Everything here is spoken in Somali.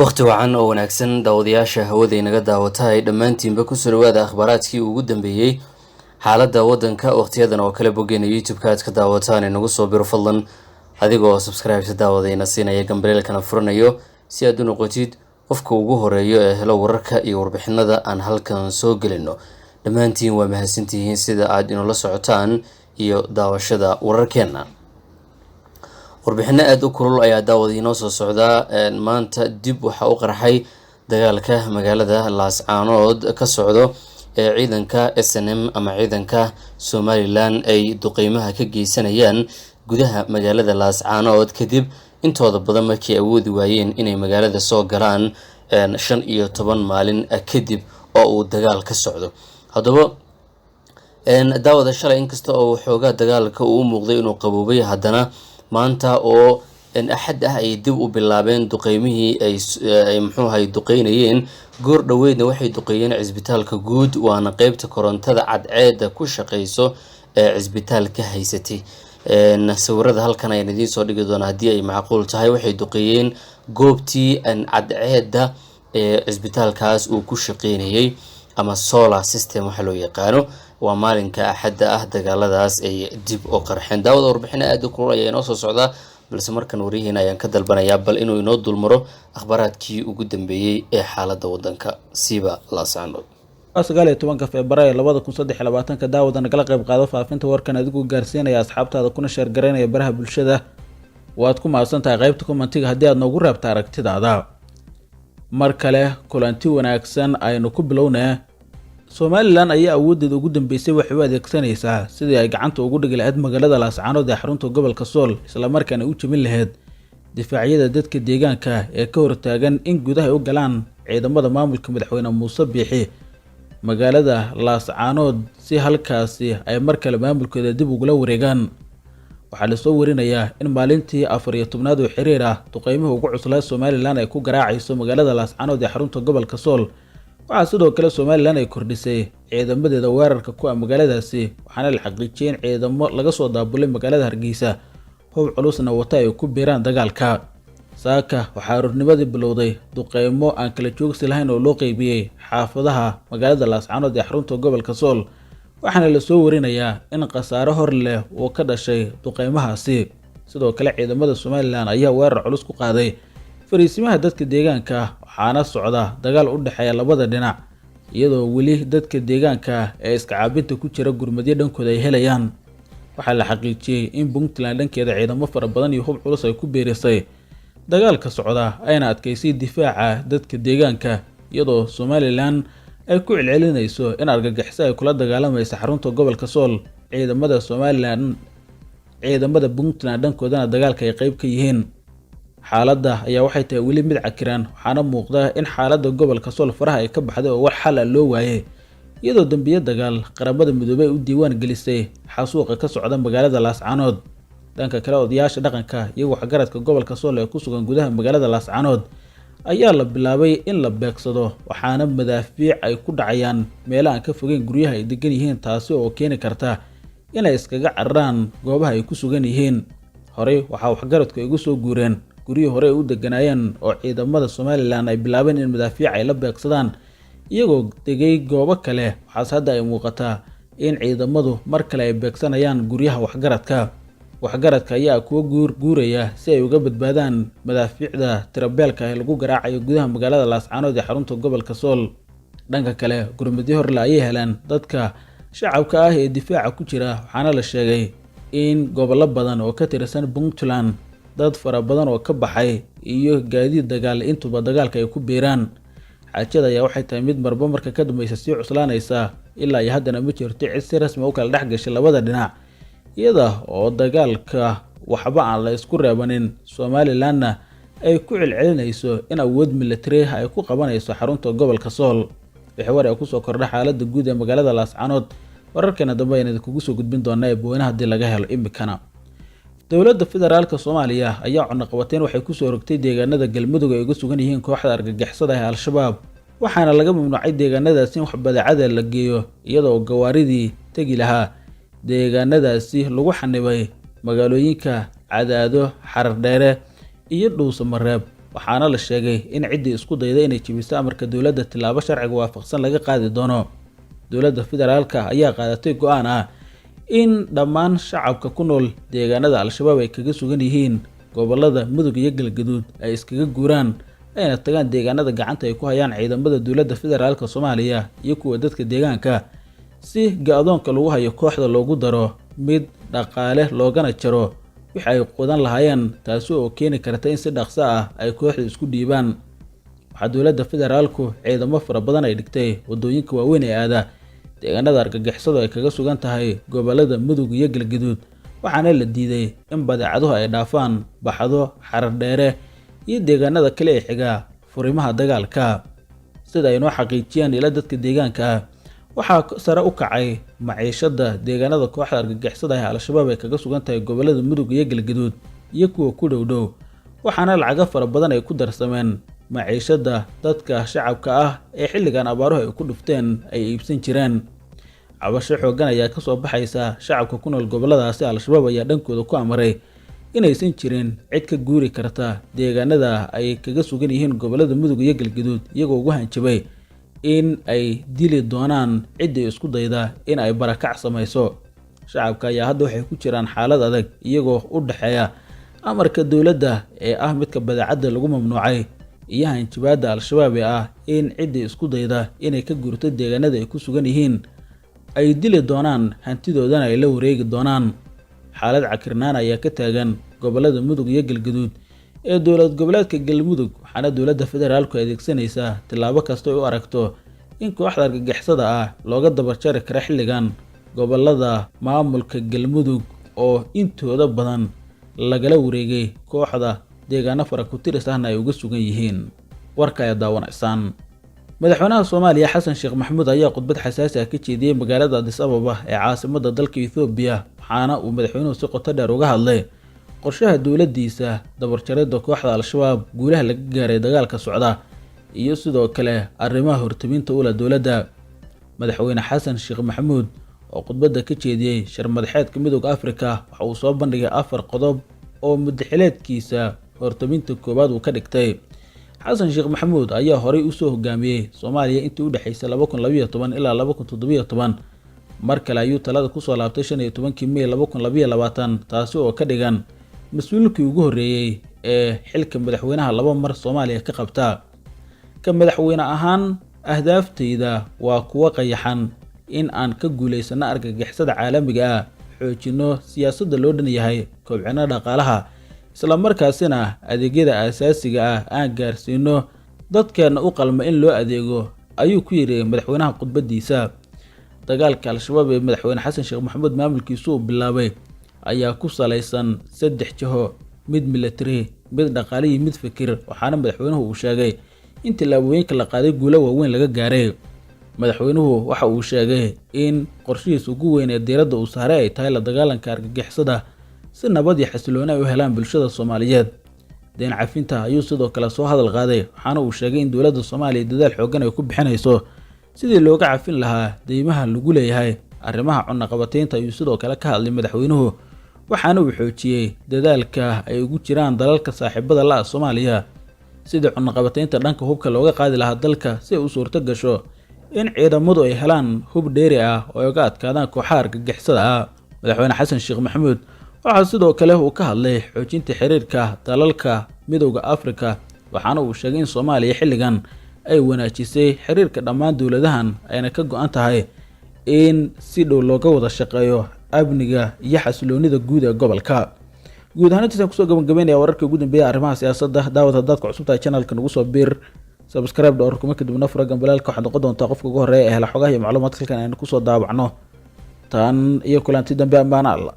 Wakhti wacan oo wanaagsan, daawadayaasha hawada inaga daawata ay dhammaantiinba, kusoo dhawaada akhbaaraadkii ugu dambeeyey xaaladda waddanka. Wakhtiyadan oo kale boggeena YouTube-ka aad ka daawataan, inagu soo biro fadlan adigoo subscribe-ta daawadayna siinaya, gambaleelkana furanayo, si aad u noqotid qofka ugu horeeyo ee helo wararka iyo warbixinada aan halkan soo gelino. Dhammaantiin waa mahadsantihiin sida aad inoola socotaan iyo daawashada wararkeena. Warbixino aada u kulul ayaa daawada inoo soo socdaa. Maanta dib waxaa u qarxay dagaalka magaalada Laascaanood ka socdo ee ciidanka SNM ama ciidanka Somaliland ay duqeymaha ka geysanayaan gudaha magaalada Laascaanood, kadib intooda badan markii awoodi waayeen inay magaalada soo galaan 15 maalin kadib oo uu dagaal ka socdo. Haddaba daawada, shalay inkasta oo xoogaa dagaalka uu u muuqday inuu qaboobay, haddana maanta oo Axad ah ay dib u bilaabeen duqeymihii ay muxuuahay duqeynayeen. Goor dhoweydna waxay duqeeyeen cisbitaalka guud, waana qeybta korontada cadceeda ku shaqeyso ee cisbitaalka haysatay. Sawirada halkan ayaan idiin soo dhigi doonaa haddii ay macquul tahay. Waxay duqeeyeen goobtii cadceeda ee cisbitaalkaas uu ku shaqeynayay ama solar system waxa loo yaqaano. Waa maalinka Axadda ah dagaaladaas ay dib u qarxeen. Daawada, warbixino aada u kulul ayaa inoo soo socdaa, balse markan waryaheena ayaan ka dalbanayaa bal inuu inoo dulmaro akhbaaraadkii ugu dambeeyey ee xaaladda waddanka, siiba Laascaanood. 19-ka Febraayo 2023-ka. Daawada, nagala qayb qaado faafinta warkan adigoo gaarsiinaya asxaabtaada kuna share garaynaya baraha bulshada. Waad ku mahadsan tahay qaybta comment-iga haddii aad noogu reebta aragtidaada. Mar kale kulanti wanaagsan. Aynu ku bilownaa, Somaliland ayaa awooddeeda ugu dambeysay waxay u adeegsanaysaa sidii ay gacanta ugu dhigi lahayd magaalada Laascaanood ee xarunta gobolka Sool, islamarkaana u jebin lahayd difaacyada dadka deegaanka ee ka hortaagan in gudaha ay u galaan ciidamada maamulka madaxweyne Muuse Biixi magaalada Laascaanood, si halkaasi ay mar kale maamulkooda dib ugula wareegaan. Waxaa lasoo warinayaa in maalintii 14-aad oo xiriir ah duqeymuhu ugu cuslaa Somaliland ay ku garaacayso magaalada Laascaanood ee xarunta gobolka Sool. Waxaa sidoo kale Somaliland ay kordhisay ciidamadeeda weerarka ku ah magaaladaasi, waxaana la xaqiijiyay in ciidamo laga soo daabulay magaalada Hargeysa, hub culusna wata, ay ku biiraan dagaalka. Saaka waxaa aroornimadii bilowday duqeymo aan kala joogsi lahayn oo loo qeybiyey xaafadaha magaalada Laascaanood ee xarunta gobolka Sool, waxaana lasoo warinayaa in khasaare hor leh uu ka dhashay duqeymahaasi. Sidoo kale ciidamada Somaliland ayaa weerar culus ku qaaday fariisimaha dadka deegaanka, waxaana socda dagaal u dhexeeya labada dhinac, iyadoo weli dadka deegaanka ee iska caabinta ku jira gurmadyo dhankooda ay helayaan. Waxaa la xaqiijiyey in Puntland dhankeeda ciidamo fara badan iyo hub culus ay ku biirisay dagaalka socda, ayna adkeysay difaaca dadka deegaanka, iyadoo Somaliland ay ku celcelinayso in argagixiso ay kula dagaalamaysa xarunta gobolka Sool. Ciidamada Somaliland, ciidamada Puntland dhankoodana dagaalka ay qeyb ka yihiin. Xaaladda ayaa waxay tahay weli mid cakiran, waxaana muuqda in xaaladda gobolka Sool faraha ay ka baxday oo wax xal ah loo waayey, iyadoo dembiyo dagaal Qaramada Midoobey u diiwaan gelisay xasuuqa ka socda magaalada Laascaanood. Dhanka kale, odayaasha dhaqanka iyo waxgaradka gobolka Sool ee ku sugan gudaha magaalada Laascaanood ayaa la bilaabay in la beegsado, waxaana madaafiic ay ku dhacayaan meelo aan ka fogeyn guryaha ay degan yihiin, taasi oo keeni karta inay iskaga cararaan goobaha ay ku sugan yihiin. Horey waxaa waxgaradku ay ugu soo guureen guryihii hore ay u deganaayeen oo ciidamada Somaliland ay bilaabeen in madaafiic ay la beegsadaan, iyagoo degay goobo kale. Waxaase hadda ay muuqataa in ciidamadu mar kale ay beegsanayaan guryaha waxgaradka. Waxgaradka ayaa kuwa guur guuraya si ay uga badbaadaan madaafiicda tirabeelka ee lagu garaacayo gudaha magaalada Laascaanood ee xarunta gobolka Sool. Dhanka kale, gurmadyo horle ayay heleen dadka shacabka ah ee difaaca ku jira, waxaana la sheegay in gobollo badan oo ka tirsan Puntland dad fara badan oo ka baxay iyo gaadiid dagaal intuba dagaalka ay ku biiraan. Xaajada ayaa waxay tahay mid marba marka ka dambeysa sii cuslaanaysa. Ilaa iyo haddana ma jirto cid si rasmi u kala dhex gashay labada dhinac, iyada oo dagaalka waxba aan la isku reebanin, Somalilandna ay ku celcelinayso in awood militari ay ku qabanayso xarunta gobolka Sool. Wixii war ee kusoo kordha xaaladda guud ee magaalada Laascaanood, wararkeena dambe ayaan idinkugu soo gudbin doonaa eebweyne haddii laga helo. Imikana dowladda federaalka Soomaaliya ayaa cunaqabateyn waxay kusoo rogtay deegaanada Galmudug ay uga sugan yihiin kooxda argagixisada ee Al-Shabaab, waxaana laga mamnuucay deegaanadaasi in wax badeecada la geeyo, iyadoo gawaaridii tegi lahaa deegaanadaasi lagu xanibay magaalooyinka Cadaado, Xarardheere iyo Dhuusamareeb. Waxaana la sheegay in ciddii isku dayda inay jebiso amarka dowladda tillaabo sharciga waafaqsan laga qaadi doono. Dowladda federaalka ayaa qaadatay go-aan ah in dhammaan shacabka ku nool deegaanada Al-Shabaab ay kaga sugan yihiin gobolada Mudug iyo Galgaduud ay iskaga guuraan, ayna tagaan deegaanada gacanta ay ku hayaan ciidamada dowladda federaalka Soomaaliya iyo kuwa dadka deegaanka, si ga-doonka lagu hayo kooxda loogu daro mid dhaqaale loogana jaro wixi ay qudan lahaayeen, taasi oo keeni karta in si dhaqso ah ay kooxda isku dhiibaan. Waxaa dowladda federaalku ciidamo fara badan ay dhigtay waddooyinka waaweyn ee aada deegaanada argagixisadu ay kaga sugan tahay gobolada Mudug iyo Galgaduud, waxaana la diiday in badeecaduhu ay dhaafaan Baxdo, Xarardheere iyo deegaanada kale ee xiga furimaha dagaalka. Sida ay noo xaqiijiyaan ila dadka deegaanka ah, waxaa sare u kacay maciishada deegaanada kooxda argagixisada ee Al-Shabaab ay kaga sugan tahay gobolada Mudug iyo Galgaduud iyo kuwa ku dhow dhow, waxaana lacago fara badan ay ku darsameen maciishada dadka shacabka ah ee xilligan abaaruhu ay ku dhufteen ay iibsan jireen. Cabasho xooggan ayaa kasoo baxaysa shacabka ku nool goboladaasi. Al-Shabaab ayaa dhankooda ku amray inaysan jirin cid ka guuri karta deegaanada ay kaga sugan yihiin gobolada Mudug iyo Galgaduud, iyagoo ugu hanjabay in ay dili doonaan ciddii isku dayda in ay barakac samayso. Shacabka ayaa hadda waxay ku jiraan xaalad adag, iyagoo u dhexeeya amarka dowladda ee ah midka badeecadda lagu mamnuucay iyo hanjabaadda Al-Shabaab ee ah in ciddii isku dayda inay ka guurto deegaanada ay ku sugan yihiin ay dili doonaan, hantidoodana ay la wareegi doonaan. Xaalad cakirnaan ayaa ka taagan gobolada Mudug iyo Galgaduud ee dowlad goboleedka Galmudug, waxaana dowladda federaalku adeegsanaysaa tillaabo kasta ay u aragto in kooxda argagixisada ah looga dabajari karo xilligan gobolada maamulka Galmudug oo intooda badan lagala wareegay kooxda, deegaano fara ku-tiris ahna ay uga sugan yihiin. Warka ayaad daawanaysaan. Madaxweynaha Soomaaliya Xasan Sheekh Maxamuud ayaa khudbad xasaasi ah ka jeediyey magaalada Addis Ababa ee caasimadda dalka Ethoobiya, waxaana uu madaxweynuhu si qoto dheer uga hadlay qorshaha dowladdiisa dabarjaridda kooxda Al-Shabaab, guulaha laga gaaray dagaalka socda iyo sidoo kale arrimaha hortabinta ula dowladda. Madaxweyne Xasan Sheekh Maxamuud oo khudbadda ka jeediyey shir madaxeedka Midowga Afrika waxa uu soo bandhigay 4 qodob oo muddaxileedkiisa hortabinta koowaad uu ka dhigtay. Xasan Sheekh Maxamuud ayaa horey usoo hogaamiyey Soomaaliya intii u dhexeysay 2012 ilaa 2017. Mar kale ayuu talada kusoo laabtay 15-kii Mey 2022, taasi oo ka dhigan mas-uulkii ugu horreeyey ee xilka madaxweynaha laba mar Soomaaliya ka qabta. Ka madaxweyne ahaan, ahdaaftayda waa kuwo qayaxan: in aan ka guulaysano argagixisada caalamiga ah, xoojinno siyaasadda loo dhan yahay, kobcino dhaqaalaha, isla markaasina adeegyada aasaasiga ah aan gaarsiino dadkeenna u qalma in loo adeego, ayuu ku yidhi madaxweynaha khudbadiisa. Dagaalka Al-Shabaab ee madaxweyne Xasan Sheekh Maxamuud maamulkiisu uu bilaabay ayaa ku salaysan 3 jiho: mid military, mid dhaqaale iyo mid fikir, waxaana madaxweynuhu uu sheegay in tillaabooyinka la qaaday guulo waaweyn laga gaaray. Madaxweynuhu waxa uu sheegay in qorshihiisa ugu weyn ee diiradda uu saaray ay tahay la dagaalanka argagixisada, si nabad iyo xasilooni ay u helaan bulshada Soomaaliyeed. Deen cafinta ayuu sidoo kale soo hadal qaaday, waxaana uu sheegay in dowladda Soomaaliya dadaal xooggan ay ku bixinayso sidii looga cafin lahaa deymaha lagu leeyahay. Arrimaha cunaqabataynta ayuu sidoo kale ka hadlay madaxweynuhu, waxaana uu xoojiyey dadaalka ay ugu jiraan dalalka saaxiibada la ah Soomaaliya sidii cunaqabataynta dhanka hubka looga qaadi lahaa dalka, si ay u suurto gasho in ciidamadu ay helaan hub dheeri ah oo ay uga adkaadaan kooxaha argagixisada ah. Madaxweyne Xasan Sheekh Maxamuud waxaa sidoo kale uu ka hadlay xoojinta xiriirka dalalka Midowga Afrika, waxaana uu sheegay in Soomaaliya xilligan ay wanaajisay xiriirka dhammaan dowladahan, ayna ka go-an tahay in si dhow looga wada shaqeeyo amniga iyo xasiloonida guud ee gobolka. Guud ahaan intaasaan kusoo gabagabeynaya wararkii ugu dambeeyay arrimaha siyaasadda. Daawad, haddaad ku cusub tahay channelka, nagu soo biir, subscribe dhowr kuma, kadibna fura gambalaalka. Waxaad noqon doontaa qofka ugu horreeya ee hela xogaha iyo macluumaadka halkan aynu kusoo daabacno. Tan iyo kulanti dambe, ammaano Alla.